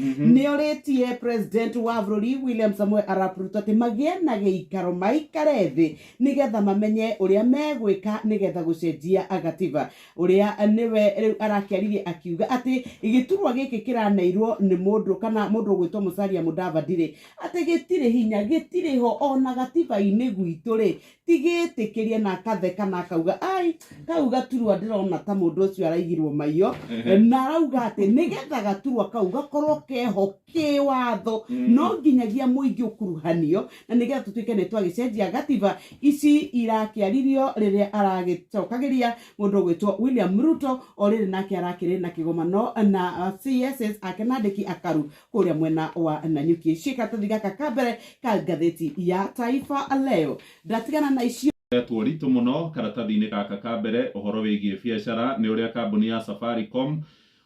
Nĩ orĩtie president wa bũrũri William Samoei Arap Ruto atĩ magĩe na gĩikaro maikare thĩ nĩgetha mamenye ũrĩa megwĩka nĩgetha gũcenjia gatiba. Ũrĩa nĩwe rĩu arakĩaririe akiuga atĩ gĩturwa gĩkĩ kĩraneirwo nĩ mũndũ kana mũndũ ũgwĩtwo Musalia Mudavadi rĩ, atĩ gĩtirĩ hinya, gĩtirĩ ho ona gatiba-inĩ gwitũ rĩ, ti gĩtĩkĩrie, na akatheka na akauga ai kau gaturwa ndĩrona ta mũndũ ũcio araigirwo maiyo. Na arauga atĩ nĩgetha gaturwa kau gakorwo keho kĩwatho, no nginyagia mũingĩ ũkuruhanio na nĩgetha tũtuĩke nĩ twagĩcenjia gatiba. Ici irakĩaririo rĩrĩa aragĩcokagĩria mũndũ ũgwĩtwo William Ruto o rĩrĩ nake arakĩrĩ na kĩgomano na CSS ake na andĩki akaru kũrĩa mwena wa Nanyuki. Ici karatathi gaka ka mbere ka ngathĩti ya Taifa Leo. Ndatigana na icio. Etwo ritũ mũno karatathi-inĩ gaka ka mbere ũhoro wĩgiĩ biacara nĩ ũrĩa kambuni ya Safaricom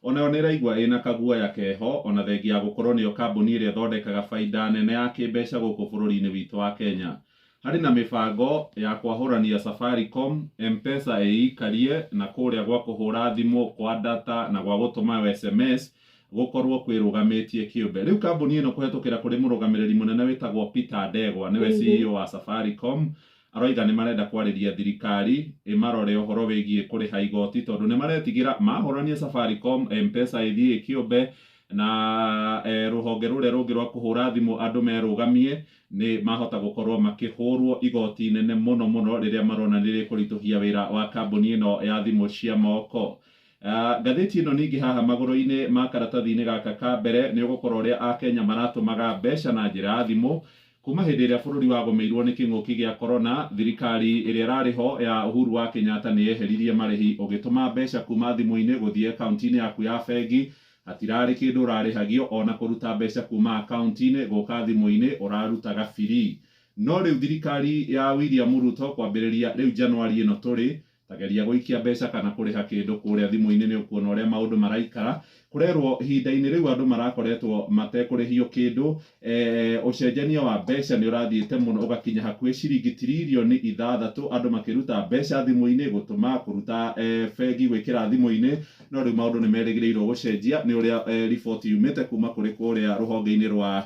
onayo nĩ ĩraigua ĩna kaguoya keho ona thengia ya gũkorwo nĩyo kambuni ĩrĩa ĩthondekaga baida nene ya kĩmbeca gũkũ bũrũri-inĩ witũ wa Kenya. Harĩ na mĩbango ya kwahũrania Safaricom, M-Pesa ĩikarie na kũrĩa gwa kũhũra thimũ, kwa data na gwa gũtũma SMS gũkorwo kwĩrũgamĩtie kĩũmbe. Rĩu kambuni ĩno kũhetũkĩra kũrĩ mũrũgamĩrĩri mũnene wĩtagwo Peter Ndegwa nĩwe CEO wa Safaricom aroiga nĩ marenda kwarĩria thirikari ĩmarore ũhoro wĩgiĩ kũrĩha igoti tondũ nĩ maretigĩra mahũrania Safaricom, M-Pesa ĩthiĩ ĩkĩũmbe na rũhonge rũrĩa rũngĩ rwa kũhũra thimũ andũ merũgamie nĩ mahota gũkorwo makĩhũrwo igoti inene mũno mũno rĩrĩa marona nĩ rĩkũritũhia wĩra wa kambuni ĩno ya thimũ cia moko. Ngathĩti ĩno ningĩ haha magũrũ-inĩ ma karatathi-inĩ gaka ka mbere nĩ ũgũkora ũrĩa Akenya maratũmaga mbeca na njĩra ya thimũ kuma hĩndĩ ĩrĩa bũrũri wagũmĩirwo nĩ kĩng'ũki gĩa corona. Thirikari ĩrĩa ĩrarĩ ho ya Uhuru wa Kenyatta nĩ yeheririe marĩhi ũgĩtũma mbeca kuma thimũ-inĩ gũthiĩ akaunti-inĩ yaku ya bengi hatirarĩ kĩndũ ũrarĩhagio, ona kũruta mbeca kuma akaunti-inĩ gũka thimũ-inĩ ũrarutaga free. No rĩu thirikari ya William Ruto kwambĩrĩria rĩu Januari ĩno tũrĩ, tageria gũikia mbeca kana kũrĩha kĩndũ kũrĩa thimũ-inĩ nĩ ũkuona ũrĩa maũndũ maraikara. Kũrerwo ihinda-inĩ rĩu andũ marakoretwo matekũrĩhio kĩndũ, ũcenjania wa mbeca nĩ ũrathiĩte mũno ũgakinya hakuhĩ ciringi 6,000,000,000 andũ makĩruta mbeca thimũ-inĩ gũtũma kũruta bengi gwĩkĩra thimũ-inĩ. No rĩu maũndũ nĩ merĩgĩrĩirwo gũcenjia nĩ ũrĩa riboti yumĩte kuma kũrĩ kũrĩa rũhonge-inĩ rwa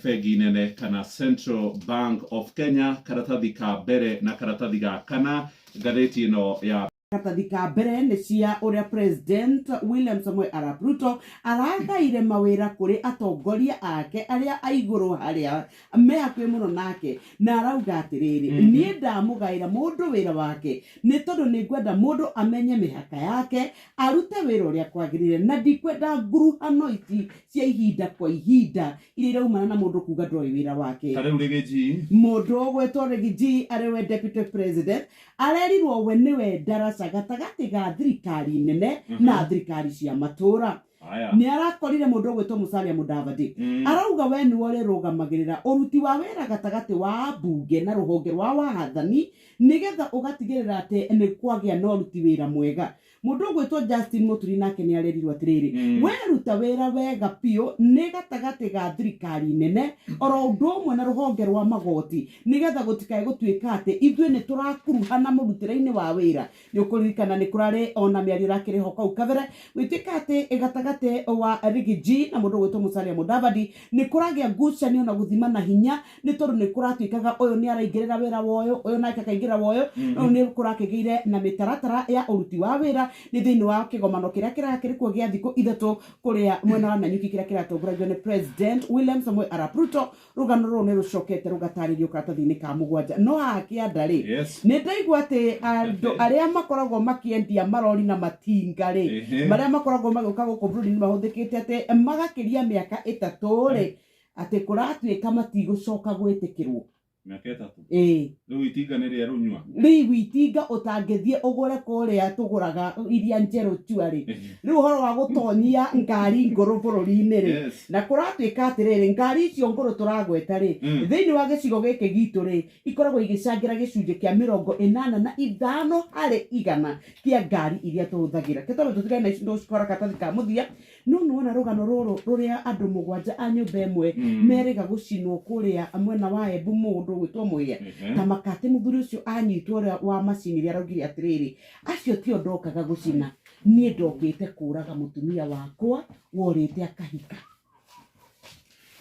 bengi nene kana Central Bank of Kenya. Karatathi ka mbere na karatathi ga kana ngathĩti ĩno ya Karatathi ka mbere nĩ cia ũrĩa President William Samoei Arap Ruto aragaire mawĩra kũrĩ atongoria ake arĩa a igũrũ harĩa me hakuhĩ mũno nake, na arauga atĩrĩrĩ, niĩ ndamũgaĩra mũndũ wĩra wake nĩ tondũ nĩ ngwenda mũndũ amenye mĩhaka yake, arute wĩra ũrĩa kwagĩrĩire, na ndikwenda nguruhano ici cia ihinda kwa ihinda iria iraumana na mũndũ kuga ndoĩ wĩra wake. Ta rĩu Riggy Mũndũ ũgwĩtwo Riggy G arĩ we deputy president arerirwo we nĩwe ndaraca gatagatĩ ga thirikari nene na thirikari cia matũra. Aya. Nĩ arakorire mũndũ ũgwĩtwo Musalia Mudavadi arauga we nĩwe ũrĩrũgamagĩrĩra ũruti wa wĩra gatagatĩ wa mbunge na rũhonge rwa wathani nĩgetha ũgatigĩrĩra atĩ nĩ kwagĩa na ũruti wĩra mwega. Mũndũ ũgwĩtwo Justin Muturi nake nĩ arerirwo atĩrĩrĩ, we ruta wĩra wega biũ nĩ gatagatĩ ga thirikari nene oro ũndũ ũmwe na rũhonge rwa magoti nĩgetha gũtikae gũtuĩka atĩ ithuĩ nĩ tũrakuruhana mũrutĩre-inĩ wa wĩra. Nĩ ũkũririkana nĩ kũrarĩ ona mĩario ĩrakĩrĩ ho kau kabere gwĩtuĩka atĩ gatagatĩ wa Riggy G na mũndũ ũgwĩtwo Musalia Mudavadi nĩ kũragĩa ngucanio na gũthimana hinya nĩ tondũ nĩ kũratuĩkaga ũyũ nĩ araingĩrĩra wĩra wa ũyũ, ũyũ nake akaingĩra wa ũyũ. No nĩ kũrakĩgĩire na mĩtaratara ya ũruti wa wĩra nĩ thĩinĩ wa kĩgomano kĩrĩa kĩrakĩrĩ kuo gĩa thikũ 3 kũrĩa mwena wa Nanyuki kĩrĩa kĩratongoragio nĩ President William Samoei Arap Ruto. Rũgano rũrũ nĩ rũcokete rũgatarĩrio karatathi-inĩ ka mũgwanja. No haha kĩanda rĩ, nĩ ndaigua atĩ andũ arĩa makoragwo makĩendia marori na matinga rĩ, marĩa makoragwo magĩũka gũkũ bũrũri-inĩ mahũthĩkĩte atĩ magakĩria mĩaka 3 rĩ, atĩ kũratuĩka matigũcoka gwĩtĩkĩrwo. Mĩaka 3? Ĩĩ. Rĩu itinga nĩ rĩerũ nyua? Rĩu itinga ũtangĩthiĩ ũgũre kũrĩa tũgũraga iria njerũ cua rĩ. Rĩu ũhoro wa gũtonyia ngari ngũrũ bũrũri-inĩ rĩ, na kũratuĩka atĩrĩrĩ, ngari icio ngũrũ tũragweta rĩ, thĩinĩ wa gĩcigo gĩkĩ gitũ rĩ, ikoragwo igĩcangĩra gĩcunjĩ kĩa 85% kĩa ngari iria tũhũthagĩra. Ke tondũ tũtigane na ici tũgũcitwara karatathi ka mũthia. No nĩ wona rũgano rũrũ rũrĩa andũ 7 a nyũmba ĩmwe merĩga gũcinwo kũrĩa mwena wa Embu mũndũ ũgwĩtwo Mũhĩa. Ta makatĩ mũthuri ũcio anyitwo ũrĩa wa macini ĩrĩa araugire atĩrĩrĩ, acio tio ndokaga gũcina, niĩ ndokĩte kũraga mũtumia wakwa worĩte akahika.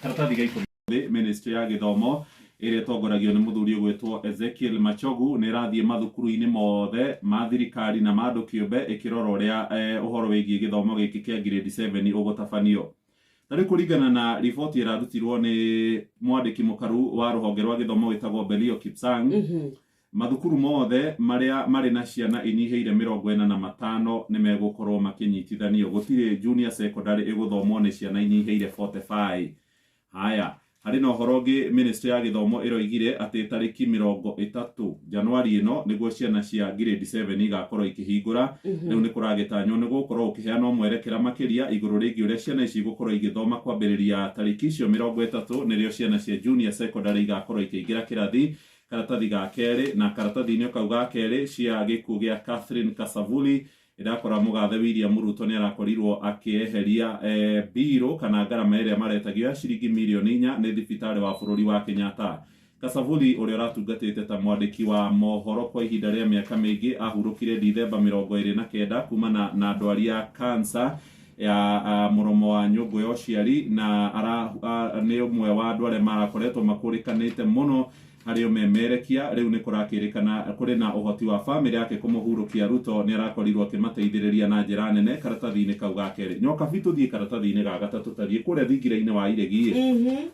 Karatathi ga 10. Ministry ya gĩthomo ĩrĩa ĩtongoragio nĩ mũthuri ũgwĩtwo Ezekiel Machogu nĩ ĩrathiĩ mathukuru-inĩ mothe ma thirikari na ma andũ kĩũmbe ĩkĩrora ũrĩa ũhoro wĩgiĩ gĩthomo gĩkĩ kĩa grade 7 ũgũtabanio. Tarĩ kũringana na riboti ĩrarutirwo nĩ mwandĩki mũkaru wa rũhonge rwa gĩthomo wĩtagwo Belio Kipsang, mathukuru mothe marĩa marĩ na ciana inyihĩire 45 nĩ megũkorwo makĩnyitithanio. Gũtirĩ junior secondary ĩgũthomwo nĩ ciana inyihĩire 45. Haya, harĩ na ũhoro ũngĩ ministry ya gĩthomo ĩroigire atĩ tarĩki 30 Januari ĩno nĩguo ciana cia grade 7 igakorwo ikĩhingũra. Rĩu nĩ kũragĩtanywo nĩ gũkorwo ũkĩheanwo mwerekera makĩria igũrũ rĩgiĩ ũrĩa ciana ici igũkorwo igĩthoma kwambĩrĩria tarĩki icio 30 nĩrĩo ciana cia junior secondary igakorwo ikĩingĩra kĩrathi. Karatathi ga kerĩ na karatathi-inĩ kau ga kerĩ cia gĩkuũ gĩa Catherine Kasavuli ĩrakora mũgathe William Ruto nĩ arakorirwo akĩeheria mbirũ kana ngarama ĩrĩa maretagio ya ciringi mirioni 4 nĩ thibitarĩ wa bũrũri wa Kenyatta. Kasavuli ũrĩa ũratungatĩte ta mwandĩki wa mohoro kwa ihinda rĩa mĩaka mĩingĩ ahurũkire Dithemba 29 kumana na ndwari ya cancer ya mũromo wa nyũngũ ya ũciari na nĩ ũmwe wa andũ arĩa marakoretwo makũrĩkanĩte mũno harĩ ũmemerekia. Rĩu nĩ kũrakĩrĩkana kũrĩ na ũhoti wa bamĩrĩ yake kũmũhurũkia. Ruto nĩ arakorirwo akĩmateithĩrĩria na njĩra nene karatathi-inĩ kau ga kerĩ. Nyokabi, tũthiĩ karatathi-inĩ ga gatatũ, tathiĩ kũrĩa thingira-inĩ wa Iregi.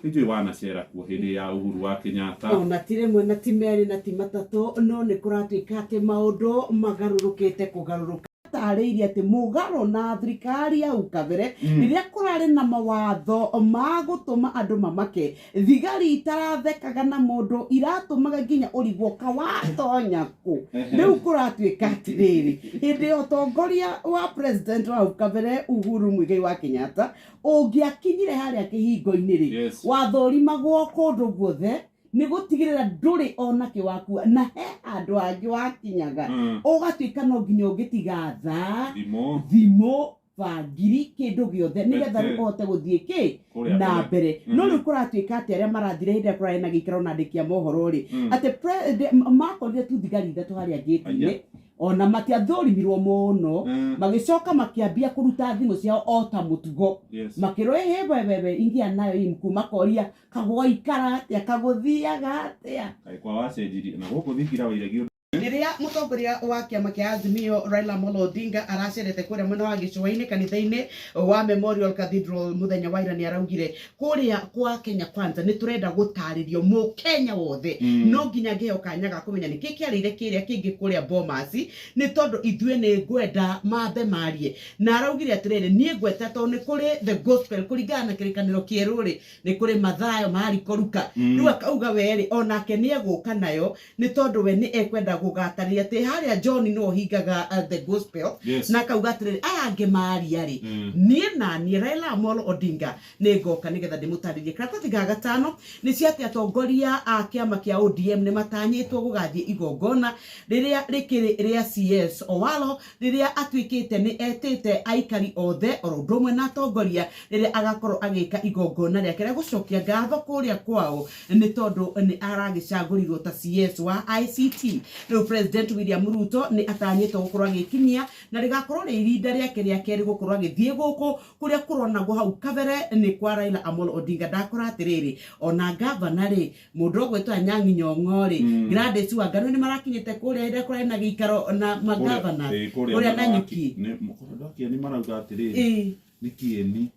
Nĩnjũĩ wanacera kuo hĩndĩ ya Uhuru wa Kenyatta. Ona ti rĩmwe na ti merĩ na ti matatũ, no nĩ kũratuĩka atĩ maũndũ magarũrũkĩte kũgarũrũka. Tarĩirie atĩ mũgarũ na thirikari hau kabere rĩrĩa kũrarĩ na mawatho ma gũtũma andũ mamake, thigari itarathekaga na mũndũ, iratũmaga nginya ũrigwo kawatonya kũ. Rĩu kũratuĩka atĩrĩrĩ, hĩndĩ ya ũtongoria wa president wa hau kabere Uhuru Muigai wa Kenyatta, ũngĩakinyire harĩa kĩhingo-inĩ rĩ, wathũrimagwo kũndũ guothe nĩ gũtigĩrĩra ndũrĩ ona kĩ wakua, na he handũ hangĩ wakinyaga ũgatuĩka no nginya ũngĩtiga thaa, thimũ, thimũ, bangiri, kĩndũ gĩothe nĩgetha Pete. ũhote gũthiĩ kĩ kũrĩa na mbere. mbere. No rĩu kũratuĩka atĩ arĩa marathire hĩndĩ ĩrĩa kũrarĩ na gĩikaro na andĩki a mohoro rĩ, atĩ makorire tu thigari ithatũ harĩa ngĩti-inĩ, ona matiathũrimirwo mũno, magĩcoka makĩambia kũruta thimũ ciao o ta mũtugo, makĩrwo ĩhĩ wewewe ingia nayo hii mkuu, makoria kagwaikara atĩa, kagũthiaga atĩa. Kaĩ kwa wacenjirie na gũkũ thingira wa Iregi. Rĩrĩa mũtongoria wa kĩama kĩa Azimio Raila Amolo Odinga aracerete kũrĩa mwena wa gĩcũa-inĩ kanitha-inĩ wa Memorial Cathedral mũthenya wa ira, nĩ araugire kũrĩa kwa Kenya Kwanza nĩ tũrenda gũtarĩrio mũkenya wothe, no nginya ngĩheo kanya ga kũmenya nĩkĩ kĩarĩire kĩrĩa kĩngĩ kũrĩa Bomas, nĩ tondũ ithuĩ nĩ ngwenda mambe marie. Na araugire atĩrĩrĩ, niĩ ngweta tondũ nĩ kũrĩ the gospel kũringana na kĩrĩkanĩro kĩerũ rĩ, nĩ kũrĩ Mathayo, Mariko, Luka. Rĩu akauga werĩ onake nĩ egũka nayo, nĩ tondũ we nĩ ekwenda gũgatarĩria atĩ harĩa John nĩwe ũhingaga the gospel. Na akauga atĩrĩrĩ, aya angĩ maria rĩ, niĩ na niĩ Raila Amolo Odinga nĩ ngoka nĩgetha ndĩmũtarĩrie. Karatathi ga gatano nĩ cia atĩ atongoria a kĩama kĩa ODM nĩ matanyĩtwo gũgathiĩ igongona rĩrĩa rĩkĩrĩ rĩa CS Owalo, rĩrĩa atuĩkĩte nĩ etĩte aikari othe oro ũndũ ũmwe na atongoria, rĩrĩa agakorwo agĩka igongona rĩake rĩa gũcokia ngatho kũrĩa kwao nĩ tondũ nĩ aragĩcagũrirwo ta CS wa ICT. Rĩu President William Ruto nĩ atanyĩtwo gũkorwo agĩkinyia na rĩgakorwo rĩ irinda rĩake rĩa kerĩ gũkorwo agĩthiĩ gũkũ kũrĩa kũronagwo hau kabere nĩ kwa Raila Amolo Odinga. Ndakora atĩrĩrĩ, ona gavana rĩ, mũndũ ũgwĩtwo Anyang'i Nyong'o rĩ, Gladys Wangano nĩ marakinyĩte kũrĩa hĩndĩ ĩrĩa kũrarĩ na gĩikaro na magavana kũrĩa kũrĩa mwena wa Nanyuki. Andũ a Kĩeni marauga atĩrĩrĩ, nĩ Kĩeni,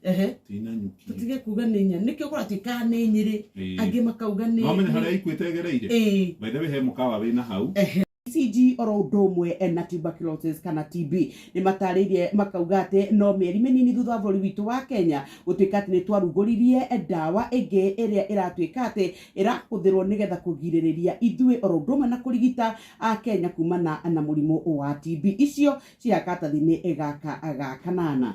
ti Nanyuki. Tũtige kuga nĩ nya nĩkĩo kũratuĩka nĩ Nyĩrĩ, angĩ makauga nĩ No menye harĩa ikuĩte egereire. By the way, he mũkawa wĩna hau. BCG oro ũndũ ũmwe na tuberculosis kana TB nĩ matarĩirie makauga atĩ no mĩeri mĩnini thutha wa bũrũri witũ wa Kenya gũtuĩka atĩ nĩ twarugũririe ndawa ĩngĩ ĩrĩa ĩratuĩka atĩ ĩrahũthĩrwo nĩgetha kũgirĩrĩria ithuĩ oro ũndũ ũmwe na kũrigita a Kenya kumana na mũrimũ wa TB. Icio cia karatathi-inĩ gaka ga kanana.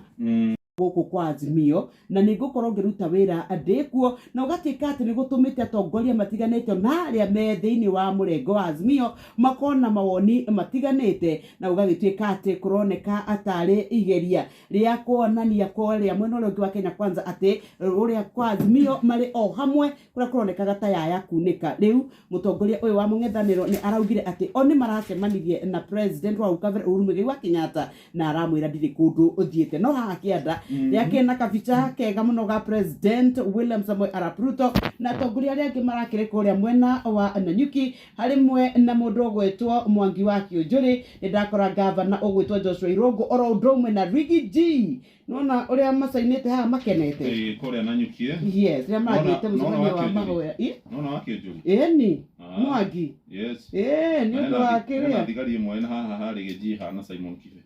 Gũkũ kwa Azimio na nĩ ngũkorwo ngĩruta wĩra ndĩkuo, na ũgatuĩka atĩ nĩ gũtũmĩte atongoria matiganĩte na arĩa me thĩinĩ wa mũrengo wa Azimio makorwo na mawoni matiganĩte, na ũgagĩtuĩka atĩ kũroneka atarĩ igeria rĩa kuonania kũrĩa mwena ũrĩa ũngĩ wa Kenya Kwanza atĩ ũrĩa kwa Azimio marĩ o hamwe, kũrĩa kũronekaga ta yaya kunĩka. Rĩu mũtongoria ũyũ wa mũng'ethanĩro nĩ araugire atĩ o nĩ maracemanirie na president wa hau kabere Uhuru Muigai wa Kenyatta, na aramwĩra ndirĩ kũndũ ũthiĩte no haha kĩanda. Rĩakĩ na kabica kega mũno ga President William Samoei Arap Ruto na atongoria arĩa angĩ marakĩrĩ kũrĩa mwena wa Nanyuki, harĩ mwe na mũndũ ũgwĩtwo Mwangi wa Kĩũnjũrĩ. Nĩ ndakora gavana ũgwĩtwo Joshua Irũngũ, oro ũndũ ũmwe na Riggy G. Nona ũrĩa macainĩte haha makenete. Ĩĩ, kũrĩa Nanyuki. Yes, rĩrĩa marathiĩte Nona mũcemanio wa wa Kĩũnjũri. mahoya. Ĩ? Nona wa Kĩũnjũri. Ĩni. Ah. Mwangi. Yes. Ĩĩ, nĩ ũndũ wa Hena kĩrĩa thigari ĩmwe ĩna haha harĩ gĩjiha na Simon Kibe.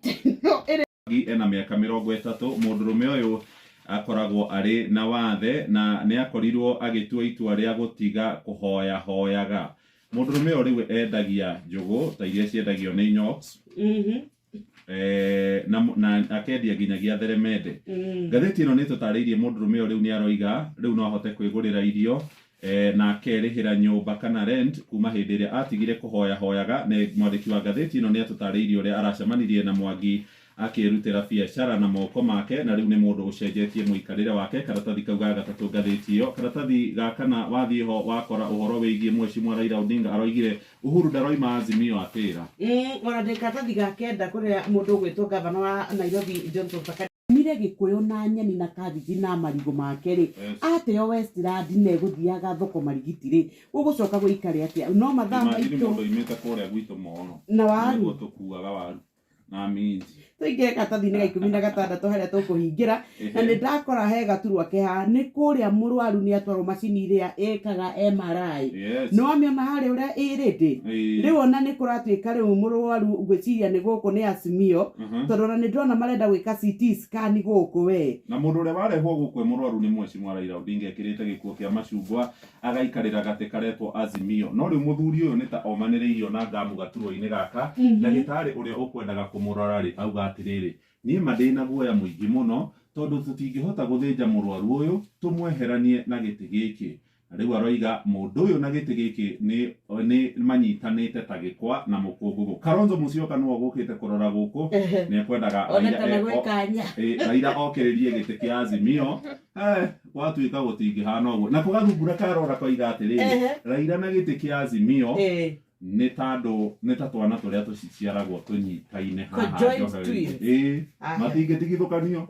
Ĩrĩ Mwangi ena mĩaka 30. Mũndũrũme ũyũ akoragwo arĩ na wathe na nĩ akorirwo agĩtua itua rĩa gũtiga kũhoya hoyaga. Mũndũrũme ũyũ rĩu endagia njũgũ ta iria ciendagio nĩ Nyox, na akendia nginyagia theremende. Ngathĩti ĩno nĩ tũtarĩirie mũndũrũme ũyũ rĩu nĩ aroiga rĩu no ahote kwĩgũrĩra irio, na akerĩhĩra nyũmba kana rent kuma hĩndĩ ĩrĩa atigire kũhoya hoyaga. Na mwandĩki wa ngathĩti ĩno nĩ atũtarĩirie ũrĩa aracemanirie na Mwangi akĩrutĩra biacara na moko make, na rĩu nĩ mũndũ ũcenjetie mũikarĩre wake. Karatathi kau ga gatatũ ngathĩti ĩyo. Karatathi ga kana wathiĩ ho wakora ũhoro wĩgiĩ Mheshimiwa Raila Odinga aroigire Uhuru ndaroima Azimio atĩra. Ona ndĩ karatathi ga kenda kũrĩa mũndũ ũgwĩtwo gavana wa Nairobi Johnson Sakaja mire gĩkũyũ na nyeni na kabiji na marigũ make rĩ, ateo Westland na egũthiaga thoko marigiti rĩ, gũgũcoka gũikare atĩa? No mathaa Imagine maitũ mũndũ oimĩte kũrĩa gwitũ mono na waru nĩguo tũkuaga waru na minji. Tũingĩre karatathi-inĩ ga 16 harĩa tũkũhingĩra, na nĩ ndakora he gaturwa keha nĩ kũrĩa mũrwaru nĩ atwarwo macini ĩrĩa ĩkaga MRI. Nĩ wamĩona harĩa ũrĩa ĩrĩndĩ. Rĩu ona nĩ kũratuĩka rĩu mũrwaru ngwĩciria nĩ gũkũ nĩ Azimio, tondũ ona nĩ ndĩrona marenda gwĩka CT scan gũkũ we. Na mũndũ ũrĩa warehwo gũkũ e mũrwaru nĩ Mheshimiwa Raila Odinga ekĩrĩte gĩkuo kĩa macungwa agaikarĩra gatĩ karetwo Azimio. No rĩu mũthuri ũyũ nĩ ta omanĩrĩirio na ngamu gaturwa-inĩ gaka. Ndagĩtarĩ ũrĩa ũkwendaga kũmũrora rĩ auga atĩrĩrĩ, niĩ ma ndĩna guoya mũingĩ mũno tondũ tũtingĩhota gũthĩnja mũrwaru ũyũ tũmweheranie na gĩtĩ gĩkĩ. Na rĩu aroiga mũndũ ũyũ na gĩtĩ gĩkĩ nĩ manyitanĩte ta gĩkwa na mũkũngũgũ. Kalonzo Musyoka nĩwe ũgũkĩte kũrora gũkũ, nĩ ekwendaga ona Raila kana gwĩkanya. Raila okĩrĩrie gĩtĩ kĩa Azimio. Gwatuĩka gũtingĩhana ũguo. Na kũgathumbura karora koiga atĩrĩrĩ, Raila na gĩtĩ kĩa Azimio nĩ ta andũ, nĩ ta twana tũrĩa tũciaragwo tũnyitaine haha Conjoined njohero-inĩ. twins. Matingĩtigithũkanio.